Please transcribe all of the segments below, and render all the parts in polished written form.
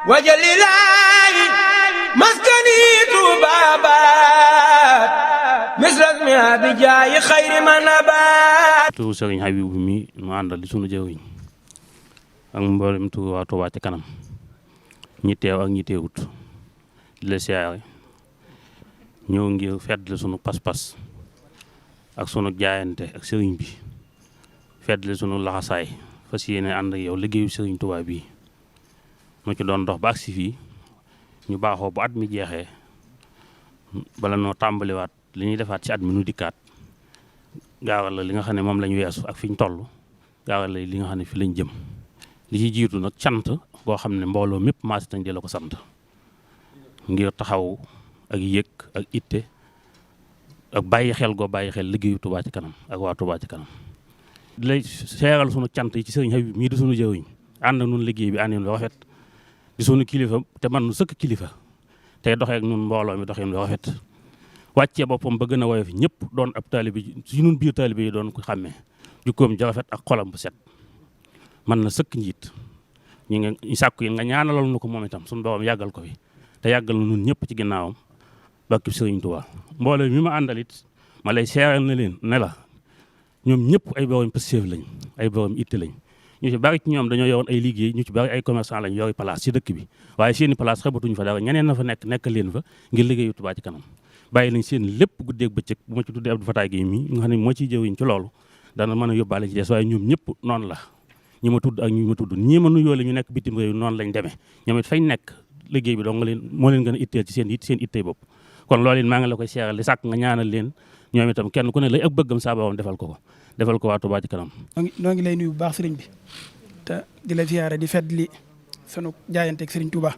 wajalilaahi maskani tuubaabaat misras mi abijaayi xayri manabaat. tu Sëriñ Habibu mi mu àndal di sunu jëwriñ ak mboolem tu waa Touba ca kanam ñi teew ak ñi teewut di la siyaare ñëw ngir feddle sunu pas-pas ak sunu jaayante ak sëriñ bi feddle sunu laxasaay fas yéene ànd ak yow liggéeyu Sëriñ Touba bii mu ci doon dox ba agsi fii ñu baaxoo bu at mi jeexee bala noo tàmbaliwaat li ñuy defaat ci at mi nu dikkaat gaawal la li nga xam ne moom lañ weesu ak fi ñu toll gaawal la li nga xam ne fi lañ jëm li ci jiitu nag cant goo xam ne mbooloo mépp maas nañ di la ko sant ngir taxaw ak yëg ak itte ak bàyyi xel goo bàyyi xel liggéeyu Touba ci kanam ak waa Touba ci kanam di lay seeral sunu cant yi ci Sëriñ Habib mii di sunu jëwiñ ànd ak nun liggéey bi ànd lu rafet di sunu kilifa te man nu sëkk kilifa tey doxee ak nun mbooloo mi doxee lu rafet wàccee boppam ba gën a woyof ñëpp doon ab taalibe ci ñun biir taalibe yi doon ko xàmmee jukkoom ja rafet ak xolam bu set man na sëkk njiit ñu sàkku yi nga ñaanalal nu ko moom itam suñu borom yàggal ko fi te yàggal na nun ñëpp ci ginnaawam bakki Sëriñ Tuubaa mbooloo mi ma àndal it ma lay seeral na leen ne la ñoom ñëpp ay borom pëstéef lañ ay borom itte lañ ñu ci bari ci ñoom dañoo yoroon ay liggéey ñu ci bari ay commerçant lañ yori place ci dëkk bi waaye seeni place xebatuñu fa dara ñeneen na fa nekk leen fa ngir liggéeyu Touba ci kanam bàyyi nañ seen lépp guddeeg bëccëg bu ma ci tuddee Abdou Fatah Gueye mi nga xam ne moo ciy jëwiñ ci loolu dana mën a yóbbaale ci des waaye ñoom ñëpp noonu la ñi ma tudd ak ñi ma tudd ñii ma nuyoo la ñu nekk bitim réew noonu lañ demee ñoom it fañ nekk liggéey bi dong nga leen moo leen gën a itteel ci seen ittey bopp kon loolu it maa ngi la koy seeral li sàkk nga ñaanal leen ñoom itam kenn ku ne lay ak bëggam saa borom defal ko waa Touba ci kanam noo ngi lay nuyu bu baax sëriñ bi te di la ziyaare di feddli sunu jaayanteeg Sëriñ Touba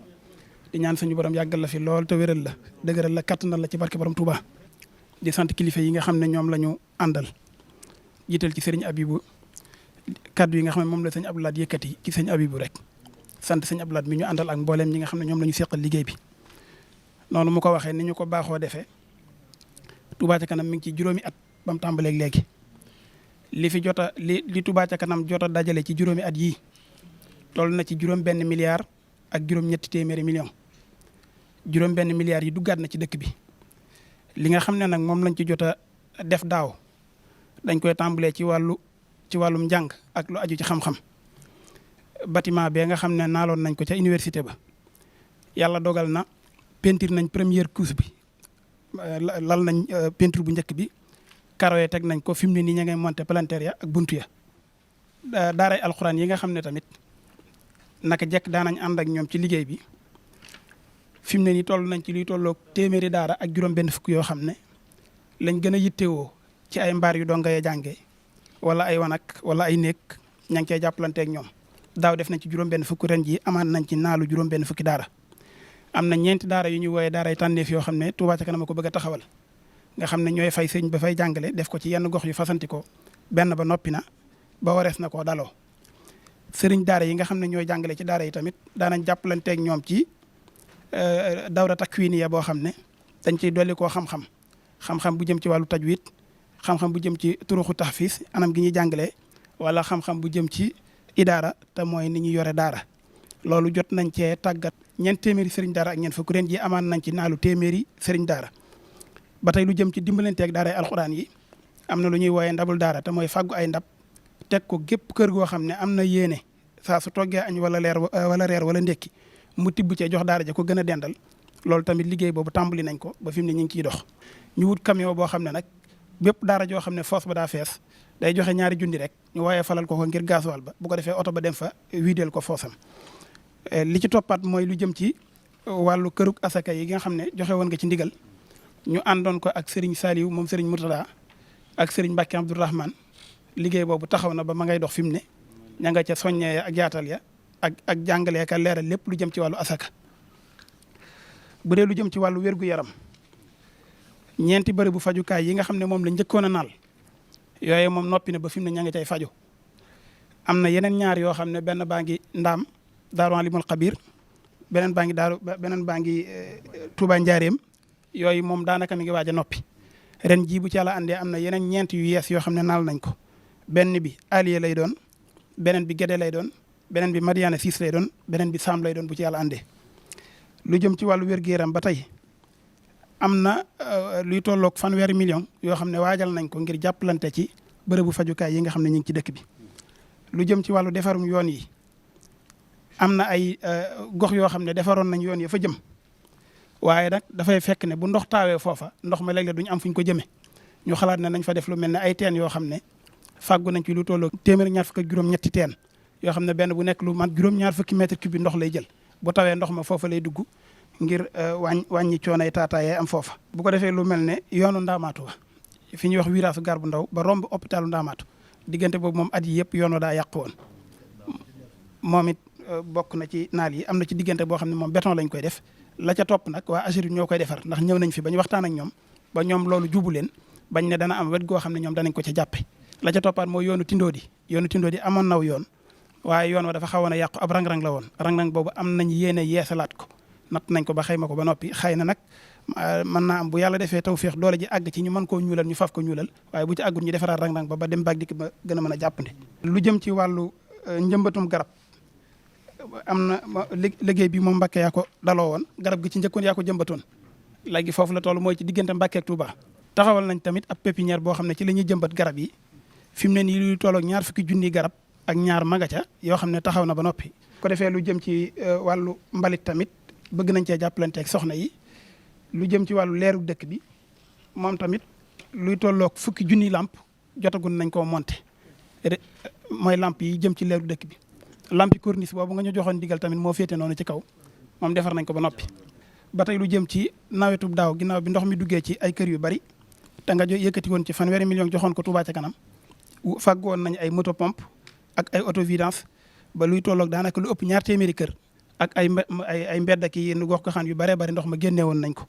di ñaan suñu borom yàggal la fi lool te wéral la dëgëral la kattanal la ci barke borom Touba di sant kilifa yi nga xam ne ñoom la ñu àndal jiital ci Sëriñ Abibu kaddu yi nga xam ne moom la sëñ Abdoulaye yëkkati ci sëñ Abibu rek sant sëñ Abdoulaye mi ñu àndal ak mbooleem ñi nga xam ne ñoom la ñu seqal liggéey bi noonu mu ko waxee ni ñu ko baaxoo defee Touba ca kanam mi ngi ci juróomi at ba mu tàmbaleeg léegi li Touba ca kanam jota dajale ci juróomi at yii toll na ci juróom benn milliard ak juróom ñetti téeméeri million juróom benn milliard yi duggaat na ci dëkk bi li nga xam ne nag moom lañ ci jota def daaw dañ koy tàmbalee ci wàllum njàng ak lu aju ci xam-xam bâtiment bee nga xam ne naaloon nañ ko ca université ba yàlla dogal na peinture nañ première couche bi lal nañ peinture bu njëkk bi karo yi teg nañ ko fi mu ne nii ña ngay monté palanteer ya ak buntu ya daaray alxuraan yi nga xam ne tamit naka jekk daanañ ànd ak ñoom ci liggéey bi fi mu ne nii toll nañ ci luy tolloog téeméeri daara ak juróom benn fukk yoo xam ne lañ gën a yittewoo ci ay mbaar yu donga ya jàngee wala ay wanak wala ay néeg ña ngi cee jàppalanteeg ñoom daaw def nañ ci juróom benn fukk ren ji amaat nañ ci naalu juróom benn fukki daara am na ñeenti daara yu ñuy wooyee daaray tànneef yoo xam ne Touba ca kanam a ko bëgg a taxawal nga xam ne ñooy fay sëñ ba fay jàngale def ko ci yenn gox yu fasanti ko benn ba noppi na ba warees na koo daloo sëriñ daara yi nga xam ne ñooy jàngale ci daara yi tamit daanañ jàppalanteeg ñoom ci dawra takwiniya boo xam ne dañ ciy dolli koo xam-xam bu jëm ci wàllu tajwid xam-xam bu jëm ci turuxu tahfiz anam gi ñuy jàngalee wala xam-xam bu jëm ci idaara te mooy ni ñu yore daara loolu jot nañ cee tàggat ñeent téeméeri sëriñ daara ak ñeent fukk ren ji amaan nañ ci naalu téeméeri sëriñ daara ba tey lu jëm ci dimbalanteeg daaray alxuraan yi am na lu ñuy wooyee ndabul daara te mooy fàggu ay ndab teg ko gépp kër goo xam ne am na yéene saa su toggee añ wala reer wala ndekki mu tibb cee jox daara ja ko gën a dendal loolu tamit liggéey boobu tàmbali nañ ko ba fi mu ne ñu ngi ciy dox ñu wut camion boo xam ne nag bépp daara joo xam ne foos ba daa fees day joxe ñaari junni rek ñu waaye falal ko ngir gasoil ba bu ko defee oto ba dem fa wiideel ko foosam li ci toppaat mooy lu jëm ci wàllu këruk asaka yi nga xam ne joxe woon nga ci ndigal ñu àndoon ko ak Serigne Saliou moom Serigne Murtada ak Serigne Mbacke Abdourahmane liggéey boobu taxaw na ba ma ngay dox fi mu ne ña nga ca soññee ak yaatal ya ak jàngalee ka leeral lépp lu jëm ci wàllu asaka bu dee lu jëm ci wàllu wér-gu-yaram ñeenti bërëbu fajukaay yi nga xam ne moom la njëkkoon a naal yooyu moom noppi na ba fi mu ne ña ngi cay faju am na yeneen ñaar yoo xam ne benn baa ngi ndaam Daaru Alimul Xabir beneen baa ngi Touba Njaareem yooyu moom daanaka mi ngi waaj a noppi ren jii bu ci yàlla andee am na yeneen ñeent yu yees yoo xam ne naal nañ ko benn bi Aliya lay doon beneen bi Gédé lay doon beneen bi Madiana 6 lay doon beneen bi Sam lay doon bu ci yàlla àndee. lu jëm ci wàllu wér-gu-yaram ba tey am na luy tolloog fanweeri million yoo xam ne waajal nañ ko ngir jàppalante ci bërëbu fajukaay yi nga xam ne ñu ngi ci dëkk bi. lu jëm ci wàllu defarum yoon yi am na ay gox yoo xam ne defaroon nañ yoon yi fa jëm waaye nag dafay fekk ne bu ndox taawee foofa ndox ma léeg-léeg duñu am fu ñu ko jëmee ñu xalaat ne nañ fa def lu mel ne ay teen yoo xam ne fàggu nañ ci lu tolloog téeméer ñaar fukk ak juróom-ñetti teen yoo xam ne benn bu nekk lu mat juróom-ñaar fukki mètre cube bi ndox lay jël bu tawee ndox ma foofa lay dugg ngir wàññi coonay taataayee am foofa. bu ko defee lu mel ne yoonu Ndaamaatu wa fi ñuy wax virage gar bu ndaw ba romb hôpitalu Ndaamaatu diggante boobu moom at yi yëpp yoonu daa yàq woon moom it bokk na ci naal yi am na ci diggante boo xam ne moom béton lañ koy def la ca topp nag waa AGEROUTE ñoo koy defar ndax ñëw nañ fi bañ waxtaan ak ñoom ba ñoom loolu jubu leen bañ ne dana am wet goo xam ne ñoom danañ ko ca jàppe la ca toppaat mooy yoonu Tindodi amoon naw yoon waaye yoon wa dafa xawoon a yàqu ab rang-rang la woon rang-rang boobu am nañ yéene yeesalaat ko natt nañ ko ba xayma ko ba noppi xëy na nag mën naa am bu yàlla defee tawféex doole ji àgg ci ñu mën koo ñuulal ñu faf ko ñuulal waaye bu ci àggul ñu defaraat rang-rang ba dem baag dikk ba gën a mën a jàppandi. lu jëm ci wàllu njëmbatum garab am na liggéey bi moom Mbàkke yaa ko daloo woon garab gi ci njëkkoon yaa ko jëmbatoon léegi foofu la toll mooy ci diggante Mbàkke ak Touba. taxawal nañ tamit ab pépinière boo xam ne ci la ñuy jëmbat garab yi fi mu ne nii luy tolloog 20 junni garab ak ñaar magaca yoo xam ne taxaw na ba noppi. ko defee lu jëm ci wàllu mbalit tamit bëgg nañ cee jàppalanteeg soxna yi lu jëm ci wàllu leeru dëkk bi moom tamit luy tolloog 10 junni lamp jotagun nañ koo monté mooy lamp yi jëm ci leeru dëkk bi. lampi corniche boobu nga ñu joxoon digal tamit moo féete noonu ci kaw moom defar nañ ko ba noppi. ba tey lu jëm ci nawetu daaw ginnaaw bi ndox mi duggee ci ay kër yu bari te nga yëkkati woon ci fanweeri million joxoon ko Touba ca kanam fàgg woon nañ ay moto pompe ak ay auto vidange ba luy tolloog daanaka lu ëpp 2 téeméeri kër ak ay mbedd ak yenn gox goxaan yu baree bari ndox ma génne woon nañ ko.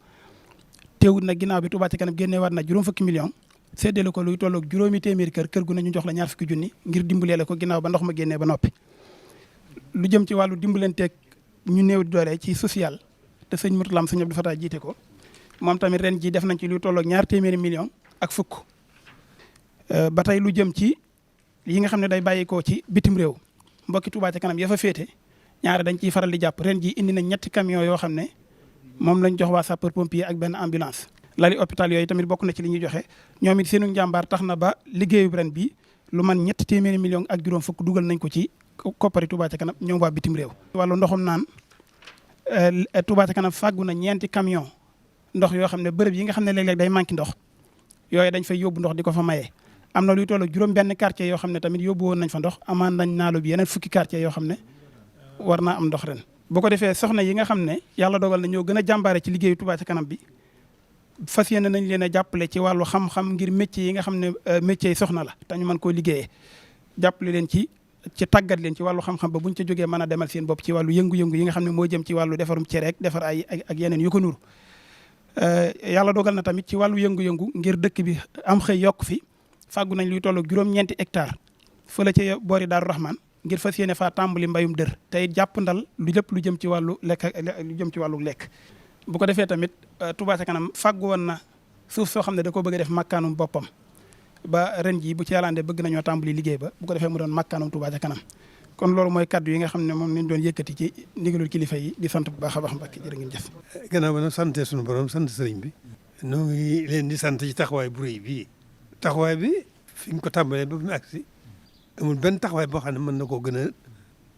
teewut nag ginnaaw bi Touba ca kanam génne waat na juróom fukki million séddale ko luy tolloog juróomi téeméeri kër gu ne ñu jox la 20 junni ngir dimbalee la ko ginnaaw ba ndox ma génnee ba noppi. lu jëm ci wàllu dimbalanteeg ñu néew doole ci social te sëñ Mourtala sëñ Abdou Fatah jiite ko moom tamit ren ji def nañ ci luy tolloog 2 téeméeri million ak fukk. ba tey lu jëm ci yi nga xam ne day bàyyikoo ci bitim réew mbokki Touba ca kanam ya fa féete ñaare dañ ciy faral di jàpp ren ji indi nañ 3 camions yoo xam ne moom lañ jox waa sapeur pompier ak benn ambulance. lali hôpital yooyu tamit bokk na ci li ñuy joxe ñoom it seenu njàmbaar tax na ba liggéeyu ren bi lu man 3 téeméeri million ak juróom fukk dugal nañ ko ci koppari Touba ca kanam ñoom waa bitim réew. wàllu ndoxum naan Touba ca kanam fàggu na 4 camion ndox yoo xam ne bërëb yi nga xam ne léeg-léeg day manqué ndox yooyu dañ fay yóbbu ndox di ko fa maye. am na luy toll juróom benn quartier yoo xam ne tamit yóbbu woon nañ fa ndox amaan nañ naalu bi yeneen 10 quartier yoo xam ne war naa am ndox ren. bu ko defee soxna yi nga xam ne yàlla dogal na ñoo gën a jàmbaare ci liggéeyu Touba ca kanam bi fas yéene nañ leen a jàppale ci wàllu xam-xam ngir métier yi nga xam ne métier yi soxna la te ñu mën koo liggéeyee jàppale leen ci tàggat leen ci wàllu xam-xam ba buñ ca jógee mën a demal seen bopp ci wàllu yëngu-yëngu yi nga xam ne moo jëm ci wàllu defarum cere ak defar ay ak yeneen yu ko nuru. yàlla dogal na tamit ci wàllu yëngu-yëngu ngir dëkk bi am xëy yokk fi fàggu nañ luy tolloog juróom-ñeenti hectare fële ca boori Daaru Rahman ngir fas yéene faa tàmbali mbayum dër tey jàpp ndal lu lépp lu jëm ci wàllu lekk bu ko defee tamit Touba ca kanam fàggu woon na suuf soo xam ne da koo bëgg a def makkaanum boppam ba ren jii bu ci yàllaande bëgg nañoo tàmbali liggéey ba bu ko defee mu doon makkaanum Touba ca kanam kon loolu mooy kaddu yi nga xam ne moom lañ doon yëkkati ci ndigalul kilifa yi di sant bu baax a baax Mbàkke jërë ngeen jëf. gannaaw ba nag sante suñu borom sant sëriñ bi noo ngi leen di sant ci taxawaay bu rëy bii taxawaay bi fi ñu ko tàmbalee ba fi mu agsi amul benn taxawaay boo xam ne mën na koo gën a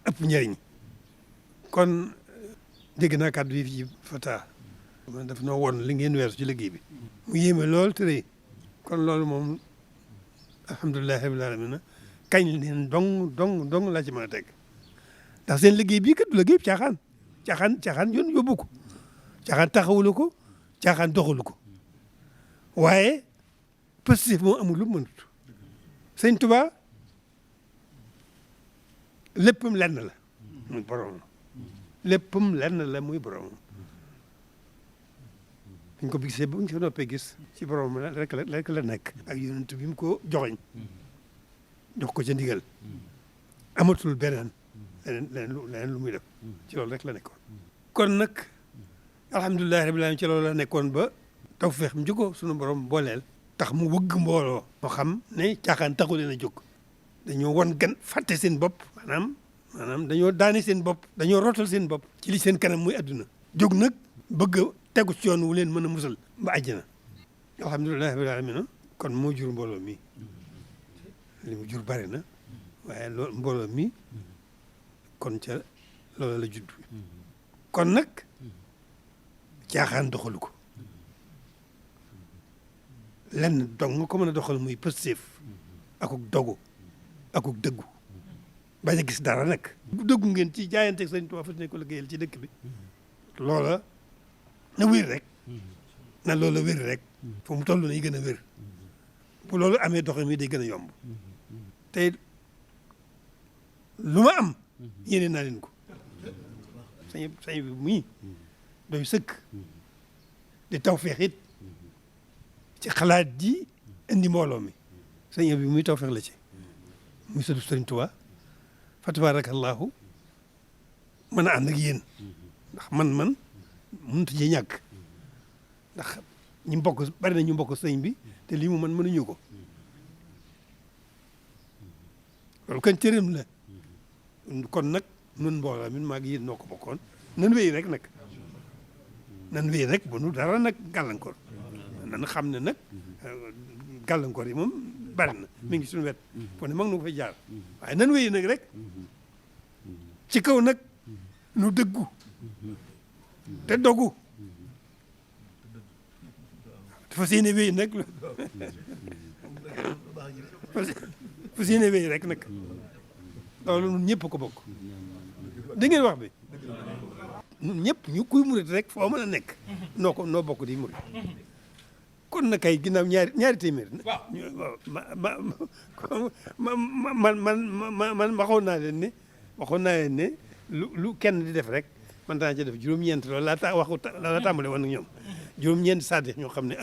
ëpp njëriñ kon dégg naa kaddu yi ci Fatah daf noo woon li ngeen weesu ci liggéey bi mu yéeme lool te rëy kon loolu moom alhamdulilah rabbil alamin kañ leen dong laa ci mën a teg ndax seen liggéey bii kat du liggéey caaxaan yoon yóbbu ko caaxaan taxawulu ko caaxaan doxalu ko waaye positif moom amul lu mu mënut sëñ Tuba léppam lenn la muy borom léppam lenn la muy borom buñ ko gisee buñ ko noppee gis ci borom rek la nekk ak yonent bi mu ko joxoñ jox ko ca ndigal amatul beneen leneen lu muy def ci loolu rek la nekkoon kon nag alhamdulilah rabbil alamin ci loolu la nekkoon ba tawfeex mu jógoo sunu borom booleel tax mu wëgg mbooloo moo xam ne caaxaan taxu leen a jóg dañoo won gan fàtte seen bopp maanaam maanaam dañoo daani seen bopp dañoo rootal seen bopp ci li seen kanam muy adduna jóg nag bëgg a tegu ci yoon wu leen mën a musal ba àjjana. alhamdulilah rabbil alamin kon moo jur mbooloo mi li mu jur bari na waaye loolu mbooloo mi kon ca loolu la judd kon nag caaxaan doxalu ko lenn dong nga ko mën a doxal muy pësteef akuk dogu akuk dëggu bañ a gis dara nag bu dëggu ngeen ci jaayante ak Sëriñ Tuubaa fas ne ko liggéeyal ci dëkk bi loola na wér rek na loola wér rek fu mu toll nay gën a wér bu loolu amee doxe mi day gën a yomb te lu ma am yéene naa leen ko sañ bi muy doy sëkk di tawfeex it ci xalaat ji indi mbooloo mi sañ bi muy tawfeex la ci muy sëtu Sëriñ Tuubaa fa tabarakallahu mën a ànd ak yéen ndax man mënut a ñàkk ndax ñu mbokk bari na ñu mbokk sëñ bi te lii mu mën mënuñu ko loolu kan cëram la kon nag nun mbooloo mi maa ngi yéen noo ko bokkoon nan wéy rek nag nan wéy rek bu nu dara nag gàllankoor nan xam ne nag gàllankoor yi moom bari na mi ngi suñu wet fo ne mag na ko fay jaar waaye nan wéy nag rek ci kaw nag nu dëggu te dogu fas yéene wéy nag fas yéene wéy rek nag loolu ñun ñëpp ko bokk dégg ngeen wax bi ñun ñëpp ñu kuy murit rek foo mën a nekk noo bokk di murit kon na kay ginnaaw ñaari téeméer man waxoon naa leen ne lu kenn di def rek man daa ci def juróom-ñeent loolu laa tàmbale woon ak ñoom juróom-ñeent saadix ñoo xam ne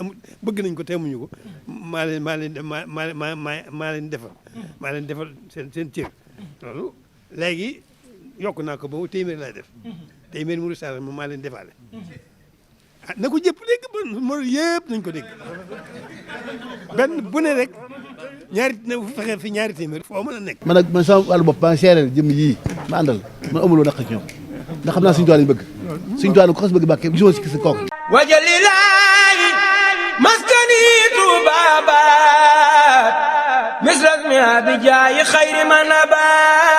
bëgg nañ ko teemuñu ko maa leen defal seen cër loolu léegi yokk naa ko ba téeméer laay def téeméer mu risaala moom maa leen defaale na ko jëpp dégg ba mo yëpp nañ ko dégg benn bu ne rek fexe fi ñaari téeméer foo mën a nekk man sama wàllu bopp maa ngi seereel jëm yii ma àndal man amuloo naq ci ñoom ndax xam naa Sëriñ Tuubaa lañ bëgg Sëriñ Tuubaa ko xas bëgg bàkke gisuma si kisi kooku wajalilaahi maskani tuubaabaat misras mi abijaayi xayri man abaat